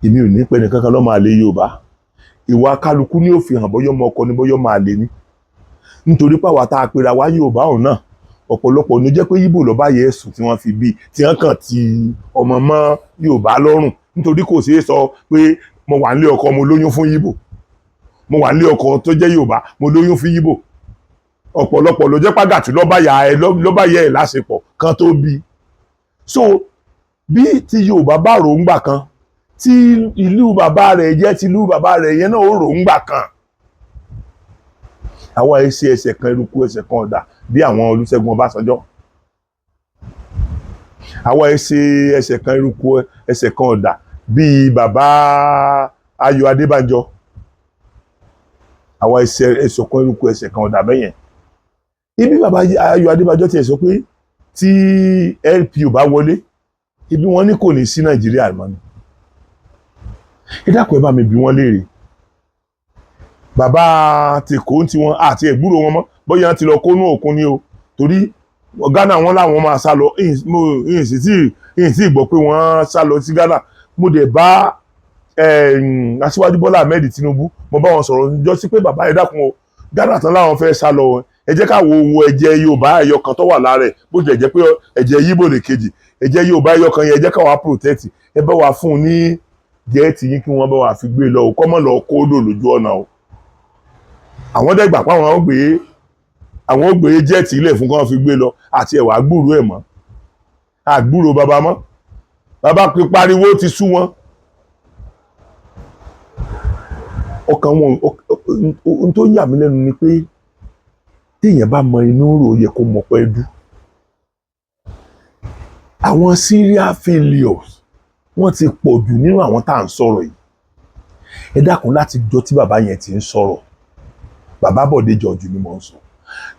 èmi ò ní pẹ́ nìkan kan lọ́mọ àlè Yorùbá. Ìwà kálukú ní ó fi hàn bọ́yọ́ ọmọ ọkọ ni, bọ́yọ́ máa lè ní, nítorí pàwọ́ tá a pera wá Yorùbá ọ̀hún náà, ọ̀pọ̀lọpọ̀ ló jẹ́ pé Yíbò ló bá yẹ ẹ̀sùn tí wọ́n fi bí, tí wọ́n kàn ti ọmọ mọ́ Yorùbá lọ́rùn, nítorí kò ṣeé sọ pé mo wà nílé ọkọ, mo lóyún fún Yíbò, mo wà nílé ọkọ tó jẹ́ Yorùbá, mo lóyún fún Yíbò. Ọ̀pọ̀lọpọ̀ ló jẹ́ pàgàtì ló bá yẹ ẹ̀ láṣepọ̀ kan tó bí. So bí ti Yorùbá bá ròǹgbà kan, tí ìlú bàbá rẹ̀ jẹ́ ti ìlú bàbá rẹ̀ yẹn náà ó ròǹgbà kan. Àwa ẹsẹ̀ ẹsẹ̀ kan eruku, ẹsẹ̀ kan ọ̀dà bí àwọn Olúṣẹ́gun Ọbásanjọ́. Àwa ẹsẹ̀ ẹsẹ̀ kan eruku, ẹsẹ̀ kan ọ̀dà bíi bàbá Ayọ̀ Adébánjọ. Àwa ẹsẹ̀ ẹsẹ̀ kan eruku, ẹsẹ̀ kan ọ̀dà bẹ́yẹn. Ibi bàbá Ayọ̀ Adébánjọ tiẹ̀ sọ pé tí LP ò bá wọlé, ibi wọn ní kò ní sí Nàìjíríà mọ́ ni. Ẹ dákun, ẹ bá mi bi wọ́n léèrè. Bàbá tèkó ń tiwọn àti ẹ̀gbúrò wọn mọ́, bóyá ti lọ kónú òkun ni o, torí Ghana wọn làwọn máa sá lọ. Ìyìn sì gbọ́ pé wọ́n sá lọ sí Ghana. Mo dẹ̀ bá Aṣíwájú Bọ́lá Ahmed Tinubu, mo bá wọn sọ̀rọ̀ jọ sí pé, bàbá, ẹ dákun o, Ghana tán láwọn fẹ́ sá lọ, ẹ jẹ́ ká wo owó ẹ̀jẹ̀ Yorùbá ẹyọ kan tó wà lára ẹ̀, bó tilẹ̀ jẹ́ pé ẹ̀jẹ̀ Yíbò lè kejì, ẹ̀jẹ̀ Yorùbá ẹyọ kan yẹn, ẹ jẹ́ ká wá protect. Ẹ bá wa fún un ní jet yín kí wọ́n bá wa fi gbé lọ o, kọ́mọ́ lọ kódò lójú ọ̀nà o. Àwọn dẹ́gbà pa àwọn ó gbé jet ilẹ̀ fún kí wọ́n fi gbé lọ. Àti ẹ̀wà gbúrú ẹ̀ mọ́, àgbúrò bàbá mọ́. Bàbá pariwo ti sú wọn. Ọkàn wọn, ohun tó yà mí lẹ́nu ni pé téèyàn bá mọ inú rò, yẹ kó mọ̀ pẹ́ dú. Àwọn serial failures, wọ́n ti pọ̀ jù nínú àwọn tá à ń sọ̀rọ̀ yìí. Ẹ dákun, láti jọ tí bàbá yẹn ti ń sọ̀rọ̀, bàbá Bọ̀dé George ni mò ń sọ,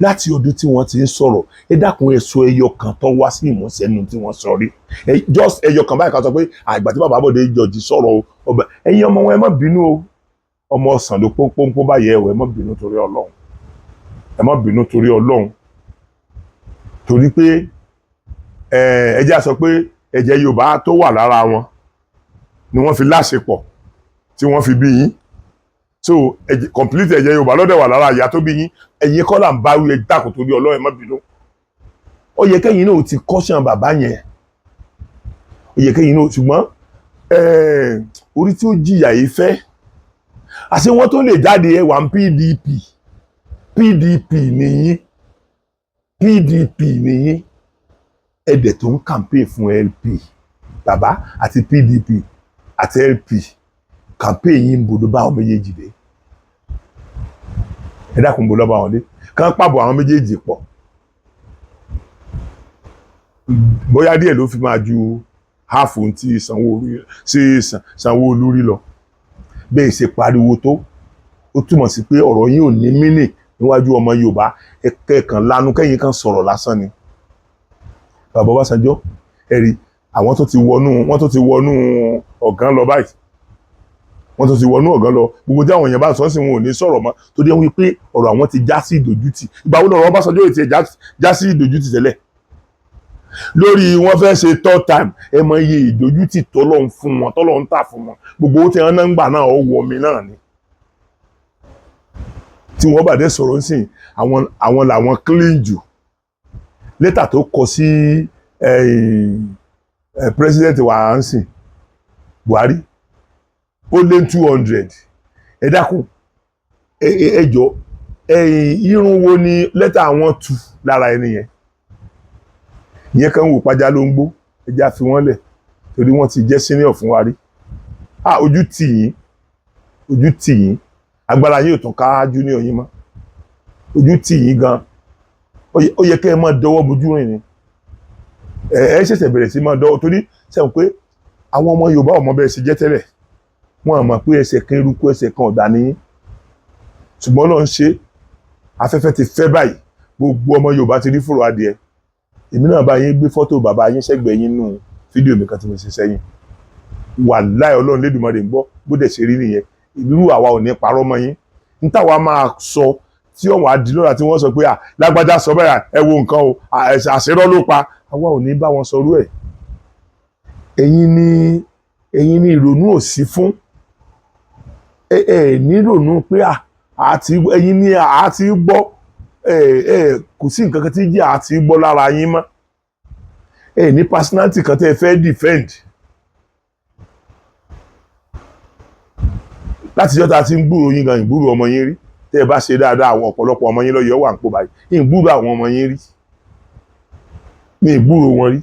Láti ọdún tí wọ́n ti ń sọ̀rọ̀, ẹ dákun, ẹ sọ ẹyọ kan tó wá sí ìmúṣẹ nínú tí wọ́n sọ rí. Ẹ just ẹyọ kan báyìí ká sọ pé àgbà tí bàbá Bọ̀dé George sọ̀rọ̀ o, ọbẹ̀ ẹ̀yin ọmọ wọn, ẹ má bínú o. Ọmọ ọ̀sán ló pọ́npọ́npọ́n báyìí. Ẹ má bínú torí Ọlọ́run, ẹ má bínú torí Ọlọ́run, torí pé ẹ jẹ́ á sọ pé ẹ̀jẹ̀ Yorùbá tó wà lára wọn ni wọ́n fi láṣepọ̀ tí wọ́n fi bí yín. So ẹ̀jẹ̀ complete, ẹ̀jẹ̀ Yorùbá lọ́dẹ̀ wà lára ìyá tó bí yín. Ẹ̀yin kọ́ là ń bá wí. Ẹ dákun torí Ọlọ́run, ẹ má bínú. Ó yẹ kẹ́yìn náà ti caution bàbá yẹn, ó yẹ kẹ́yìn náà, ṣùgbọ́n orí tí ó jìyà yìí fẹ́ àṣé wọ́n tó lè jáde. Ẹ wà ní PDP, PDP nìyí, PDP nìyí, ẹ̀dẹ̀ tó ń campaign fún LP. Bàbá àti PDP àti LP, campaign yìí ń bodò bá àwọn méjèèjì dé. Ẹ dákun, bó lọ́ bá wọn dé kán pàbọ̀ àwọn méjèèjì pọ̀, bóyá díẹ̀ ló fi máa ju half tí Sanwó-Olú sí Sanwó-Olú rí lọ. Bẹ́ẹ̀ ṣe pariwo tó, ó túmọ̀ sí pé ọ̀rọ̀ yín ò ní mínì níwájú ọmọ Yorùbá. Ẹ̀kẹ́ lanu kẹ́yìn kan sọ̀rọ̀ lásán ni. Bàbá Ọbásanjọ́, ẹ̀rí àwọn tó ti wọnú, wọ́n tó ti wọnú ọ̀gán lọ báyìí, wọ́n tó ti wọnú ọ̀gán lọ. Gbogbo tí àwọn èèyàn bá sọ sí, wọn ò ní sọ̀rọ̀ mọ́, tó dé wípé ọ̀rọ̀ àwọn ti já sí ìdójútì. Ìgbà wo lọ̀rọ̀ Ọbásanjọ́ yìí ti já sí ìdójútì tẹ́lẹ̀? Lórí wọ́n fẹ́ ṣe third time. Ẹ mọ iye ìdójútì tọ́lọ́run fún wọn, tọ́lọ́run tà fún wọn. Gbogbo owó tí wọ́n náà ń gbà náà, ó wọ mi náà ni. Tí wọ́n bá dé sọ̀rọ̀ ń sìn, àwọn làwọn clean jù. Lẹ́tà tó kọ sí president wa ń sìn, Buhari, ó lé 200. Ẹ dákun, ẹ jọ, irun wo ni lẹ́tà àwọn tu lára ẹni yẹn? Ìyẹn kan wò pàjá ló ń gbó. Ẹ já fi wọ́n lẹ̀ torí wọ́n ti jẹ́ senior fún wa rí. Ah, ojú tì yín, ojú tì yín. Agbára yín ò tún ká junior yín mọ́. Ojú tì yín gan. Ó yẹ kẹ́ ẹ máa dọwọ́ bojú rìn ni. Ẹ ṣẹ̀ṣẹ̀ bẹ̀rẹ̀ sí máa dọwọ́, torí sẹ́wọ̀n pé àwọn ọmọ Yorùbá ọmọ bẹ́ẹ̀ ṣe jẹ́ tẹ́lẹ̀. Wọ́n mọ̀ pé ẹsẹ̀ kan eruku, ẹsẹ̀ kan ọ̀dà ní. Ṣùgbọ́n náà ń ṣe afẹ́fẹ́ ti fẹ́ báyìí, gbogbo ọmọ Yorùbá ti rí fòrò adìẹ. Èmi náà bá yín gbé fọ́tò bàbá yín sẹ́gbẹ̀ẹ́ yín nù fídíò mi kan tí mo ṣe sẹ́yìn. Wàláì, Ọlọ́run Lédùmarè ń gbọ́, bó dẹ̀ ṣe rí nìyẹn. Irú àwa ò ní parọ́ mọ́ yín. N táwa máa sọ tí ọ̀wọ́n adìlọ́ra tí wọ́n sọ pé à lágbájá sọ bẹ́ẹ̀, ẹ wo nǹkan o, àṣírọ́ ló pa, àwa ò ní bá wọn sọrú ẹ̀. Ẹ̀yin ni ìrònú ò sí fún. Ẹ ẹ ní ìrònú pé à àti ẹ̀yin ni àti gbọ́. Ẹ ẹ kò sí nǹkan kan tí jẹ́ àti gbọ́ lára yín mọ́. Ẹ ní personality kan tẹ́ ẹ fẹ́ defend. Láti jọ́ tá a ti ń gbúrò yín gan, ìgbúrò ọmọ yín rí. Tẹ́ ẹ bá ṣe dáadáa, àwọn ọ̀pọ̀lọpọ̀ ọmọ yín lọ́yọ̀ọ́ wà ń pò báyìí. Ìgbúrò àwọn ọmọ yín rí, mi ìgbúrò wọn rí.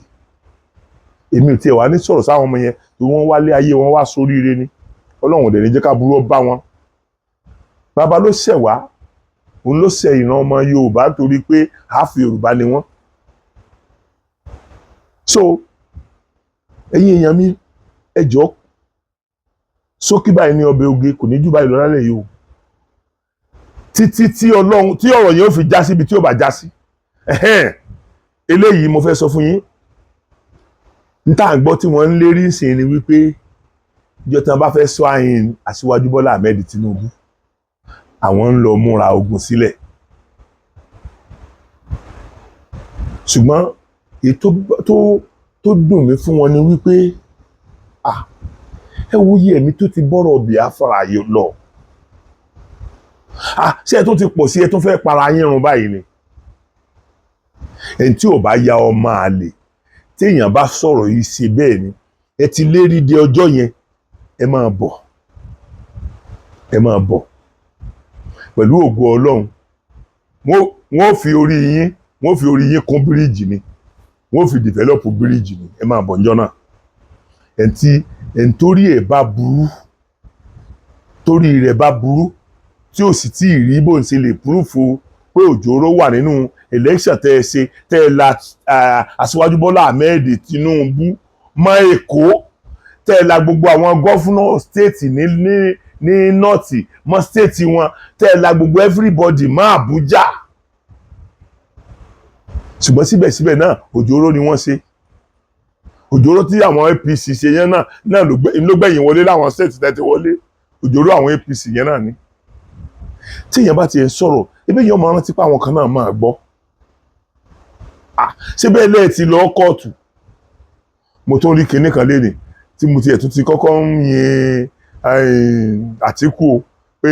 Èmi ò tiẹ̀ wá ní sọ̀rọ̀ sáwọn ọmọ yẹn tó wọ́n wálé ayé wọn wá sóríire ni. Ọlọ́run ò dẹ̀ ní jẹ́ ká burú ó bá wọn. Bàbá ló ṣẹ̀ wá, òun ló ṣẹ̀ ìran ọmọ Yorùbá, torí pé half Yorùbá ni wọ́n. So ẹ̀yin èèyàn mi, ẹ jọ̀ọ́, ṣókí báyìí ní ọbẹ̀ oge, kò ní jù báyìí lọ lálẹ́ yìí o, títí tí Ọlọ́run tí ọ̀rọ̀ yẹn ó fi já síbi tí ó bá já sí. Ẹ̀hẹ́n, eléyìí mo fẹ́ sọ fún yín. N tá à ń gbọ́ tí wọ́n ń lérí sí ni wípé ìjọ tí wọ́n bá fẹ́ sọ àyìn Aṣíwájú Bọ́lá Ahmed Tinubu, àwọn ń lọ múra ogun sílẹ̀. Ṣùgbọ́n èyí tó dùn mí fún wọn ni wípé, ah, ẹ wo iye ẹ̀mí tó ti bọ́rọ̀ Biafra yìí lọ. Ah, ṣé ẹ tó ti pọ̀ sí, ẹ tó fẹ́ para yín run báyìí ni? Ẹni tí ò bá ya ọmọ àlè, téèyàn bá sọ̀rọ̀ yìí ṣe bẹ́ẹ̀ ni. Ẹ ti lérí de ọjọ́ yẹn. Ẹ máa bọ̀, ẹ máa bọ̀. Pẹ̀lú ògo Ọlọ́run, wọ́n fi orí yín, wọ́n fi orí yín kún bíríìjì ni, wọ́n fi develop bíríìjì ni. Ẹ máa bọ̀ níjọ́ náà. Ẹni tí ẹni torí ẹ̀ bá burú, torí rẹ̀ bá burú, tí ò sì tí ì rí bó ń ṣe lè proof pé òjòrò wà nínú election tẹ́ ẹ ṣe, tẹ́ ẹ la Aṣíwájú Bọ́lá Ahmed Tinubu mọ́ Èkó, tẹ́ ẹ la gbogbo àwọn governor state ní north mọ́ state wọn, tẹ́ ẹ la gbogbo everybody mọ́ Àbújá. Ṣùgbọ́n síbẹ̀síbẹ̀ náà, òjòrò ni wọ́n ṣe. Òjòrò tí àwọn APC ṣe yẹn náà ló gbẹ̀yìn wọlé láwọn state tẹ́tí wọlé. Òjòrò àwọn APC yẹn náà ni. Tí èèyàn bá ti ń sọ̀rọ̀ ebi, èèyàn máa rántí pé àwọn kan náà máa gbọ́. Ah, ṣé bẹ́ẹ̀ lẹ́ẹ̀ ti lọ kóòtù? Mo tún rí kinní kan lénìí tí mo tiẹ̀ tún ti kọ́kọ́ ń yin Àtíkù o, pé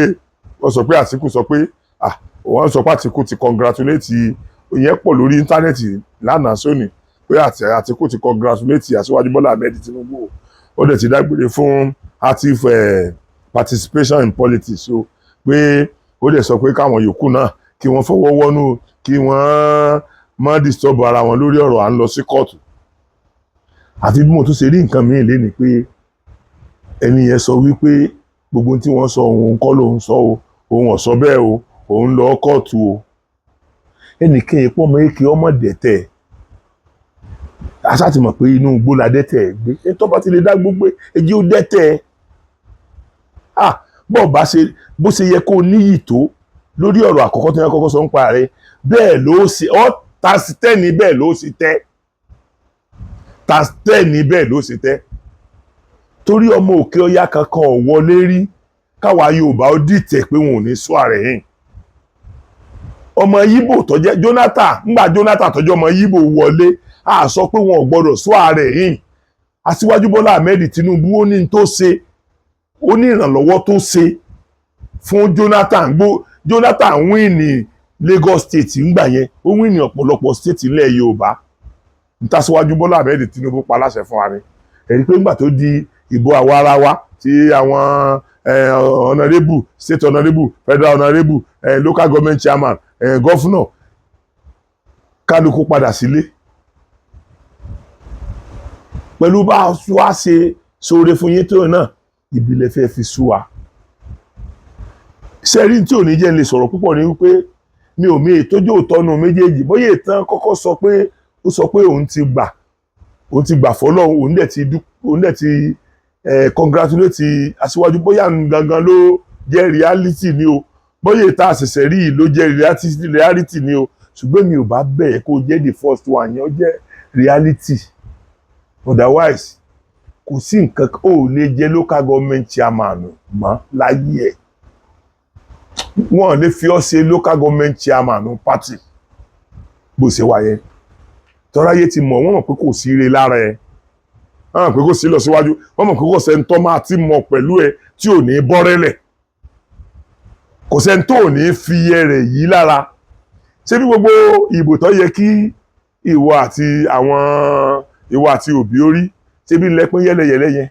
wọ́n sọ pé Àtíkù sọ pé, ah, wọ́n sọ pé Àtíkù ti congratulate. Ìyẹn pọ̀ lórí íńtánẹ́ẹ̀tì lánàá sóní pé Àtíkù ti congratulate Aṣíwájú Bọ́lá Ahmed Tinubu o, ó dẹ̀ ti dágbére fún active participation in politics o, pé ó dẹ̀ sọ pé káwọn yòókù náà kí wọ́n fọwọ́ wọ́nú, kí wọ́n má disturb ara wọn lórí ọ̀rọ̀ à ń lọ sí kóòtù. Àfi bí mo tún ṣe rí nǹkan míì lénìí pé ẹni yẹn sọ wípé gbogbo tí wọ́n sọ, òun kọ́ lòun sọ o, òun ò sọ bẹ́ẹ̀ o, òun lọ kóòtù o. Ẹnìkan èèpọ̀ ọmọ èké ọmọ dẹ̀tẹ̀ aṣá ti mọ̀ pé inú igbó la dẹ́tẹ̀ gbé. Ẹni tó bá ti lè dá gbogbo ẹjí ó dẹ́tẹ̀. Ah, bọ́ọ̀ bá ṣe bó ṣe yẹ kó níyì tó lórí ọ̀rọ̀ àkọ́kọ́ tí wọ́n kọ́kọ́ sọ ń pa rẹ̀, bẹ́ẹ̀ ló ṣe ọ́ tasitẹ́ni, bẹ́ẹ̀ ló ṣe tẹ́ tasitẹ́ni, bẹ́ẹ̀ ló ṣe tẹ́, torí ọmọ òkè ọya kankan ò wọlé rí káwa Yorùbá ó dìtẹ̀ pé wọn ò ní sọ ààrẹ yìí. Ọmọ Yíbò tó jẹ́ Jonathan, ńgbà Jonathan tó jẹ́ ọmọ Yíbò wọlé, a sọ pé wọn ò gbọdọ̀ sọ ààrẹ yìí. Aṣíwájú Bọ́lá Ahmed Tinubu, ó ní tó ṣe, ó ní ìrànlọ́wọ́ tó ṣe fún Jonathan. Gbó Jonathan win ní Lagos State ńgbà yẹn, ó win ní ọ̀pọ̀lọpọ̀ state ilẹ̀ Yorùbá. Ntàṣíwájú Bọ́lá Ahmed Tinubu pa láṣẹ fún wa ni ẹ̀rí pé ńgbà tó di ìbò àwa ara wa tí àwọn honourable, state honourable, federal honourable, local government chairman, governor, kálukú padà sílé pẹ̀lú bá a wá ṣe sóore fún yín tó náà, ìbílẹ̀ fẹ́ fi sú wa. Sẹ́rí tí ò ní jẹ́ lè sọ̀rọ̀ púpọ̀ ní wípé mi ò mi ìtọ́jú òtọ́nu méjèèjì. Bóyá ìtàn kọ́kọ́ sọ pé ó sọ pé òun ti gbà fọlọ́run, òun dẹ̀ ti congratulate aṣíwájú, bóyá gangan ló jẹ́ reality ni o, bóyá ìta àṣẹ̀ṣẹ̀ rí yìí ló jẹ́ reality ni o. Ṣùgbọ́n mi ò bá bẹ̀rẹ̀ kó jẹ́ the first one yẹn, ó jẹ́ reality. Otherwise, kò sí nǹkan ó lè jẹ́ local government chairman mọ́ láyé ẹ̀. Wọ́n lè fi ọ́ ṣe local government chairman party bó ṣe wà yẹn. Tọ́ráyé ti mọ̀, wọ́n mọ̀ pé kò sí ire lára ẹ̀, wọ́n mọ̀ pé kò sí lọ síwájú, wọ́n mọ̀ pé kò sẹ́ni tó máa ti mọ̀ pẹ̀lú ẹ tí ò ní bọ́rẹ́lẹ̀, kò sẹ́ni tó ò ní fi ẹrẹ̀ yìí lára. Ṣé bí gbogbo ìbò tó yẹ kí ìwọ àti àwọn ìwọ àti òbí ó rí, ṣé bí lẹ́pín yẹ́lẹyẹ̀lẹ́ yẹn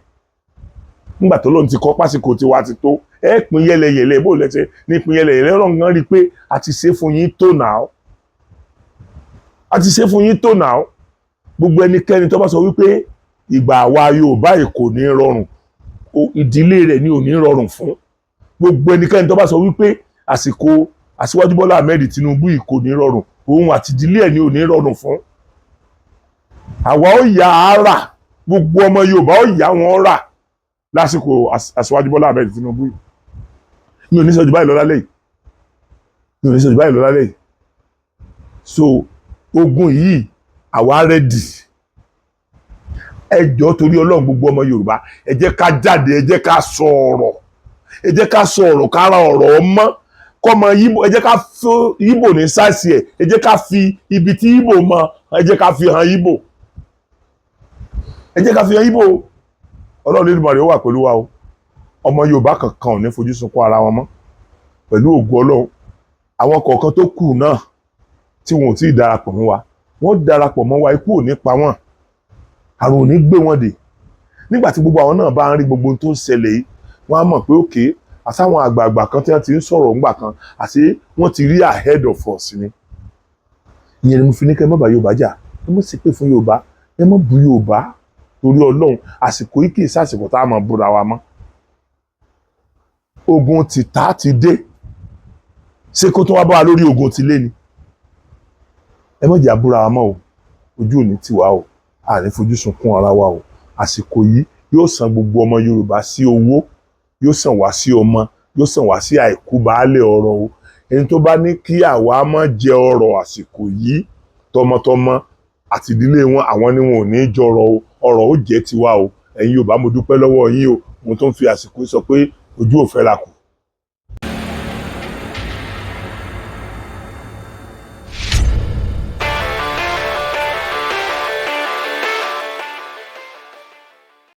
nígbà tó lóun ti kọ́ pásìkò tiwa ti tó, ẹ pín yẹ́lẹyẹ̀lẹ́ bó lẹ́sẹ̀ ní pín yẹ́lẹyẹ̀lẹ́. Ọlọ́run gan rí i pé a ti ṣe fún yín tó náà, a ti ṣe fún yín tó náà. Gbogbo ẹnikẹ́ni tó bá sọ wípé ìgbà àwa Yorùbá yìí kò ní rọrùn, ìdílé rẹ̀ ni ò ní rọrùn fún. Gbogbo ẹnikẹ́ni tó bá sọ wípé àsìkò Aṣíwájú Bọ́lá Ahmed Tinubu yìí kò ní rọrùn, òun àti ìdílé ẹ̀ ni ò ní rọrùn fún. Àwa ó yà á rà, gbogbo ọmọ Yorùbá ó yà wọ́n rà lásìkò Aṣíwájú Bọ́lá Ahmed Tinubu yìí. Mi ò ní sọ jù báyìí lọ lálẹ́ yìí, mi ò ní sọ jù báyìí lọ lálẹ́ yìí. So ogun yìí, àwa ready. Ẹ jọ̀ọ́, torí Ọlọ́run, gbogbo ọmọ Yorùbá, ẹ jẹ́ ká jáde, ẹ jẹ́ ká sọ ọ̀rọ̀, ẹ jẹ́ ká sọ ọ̀rọ̀, ká ra ọ̀rọ̀ mọ́ kọ́mọ Yíbò. Ẹ jẹ́ ká fún Yíbò ní sáìsì ẹ̀, ẹ jẹ́ ká fi ibi tí Yíbò mọ, ẹ jẹ́ ká fi hàn Yíbò, ẹ jẹ́ ká fi hàn Yíbò. Ọlọ́run Olódùmarè ó wà pẹ̀lú wa o. Ọmọ Yorùbá kankan ò ní fojú sunkún ara wọn mọ́ pẹ̀lú ògo Ọlọ́run. Àwọn kọ̀ọ̀kan tó kù náà tí wọn ò tí ì darapọ̀ mọ́ wa, wọ́n darapọ̀ mọ́ wa. Ikú ò ní pa wọ́n, àrùn ò ní gbé wọn dè. Nígbà tí gbogbo àwọn náà bá ń rí gbogbo ohun tó ń ṣẹlẹ̀ yìí, wọ́n á mọ̀ pé òkè àtàwọn àgbààgbà kan tí wọ́n ti ń sọ̀rọ̀ ńgbà kan, àti wọ́n ti rí ahead of us ni. Ìyẹn ni mo fi ní kẹ́ ẹ má bá Yorùbá jà, ẹ má ṣépè fún Yorùbá, ẹ má bu Yorùbá, torí Ọlọ́run. Àsìkò yìí kì í sàsìkò tá a máa búra wa mọ́. Ogun tìta ti dé, ṣé kó tó wá bá wa lórí ogun ti lé ni? Ẹ má jẹ́ àbúra wa mọ́ o. Ojú ò ní tiwa o, a ní fojú sunkún ara wa o. Àsìkò yìí yóò san gbogbo ọmọ Yorùbá sí owó, yóò sàn wá sí ọmọ, yóò sàn wá sí àìkú baálé ọrọ̀ o. Ẹni tó bá ní kí àwa má jẹ ọrọ̀ àsìkò yìí, Tọmọtọmọ àti ìdílé wọn, àwọn ni wọn ò ní í jọrọ o. Ọrọ̀ ó jẹ́ tiwa o. Ẹ̀yin Yorùbá, mo dúpẹ́ lọ́wọ́ yín o. Mo tún fi àsìkò sọ pé ojú ò fẹ́ ra kù.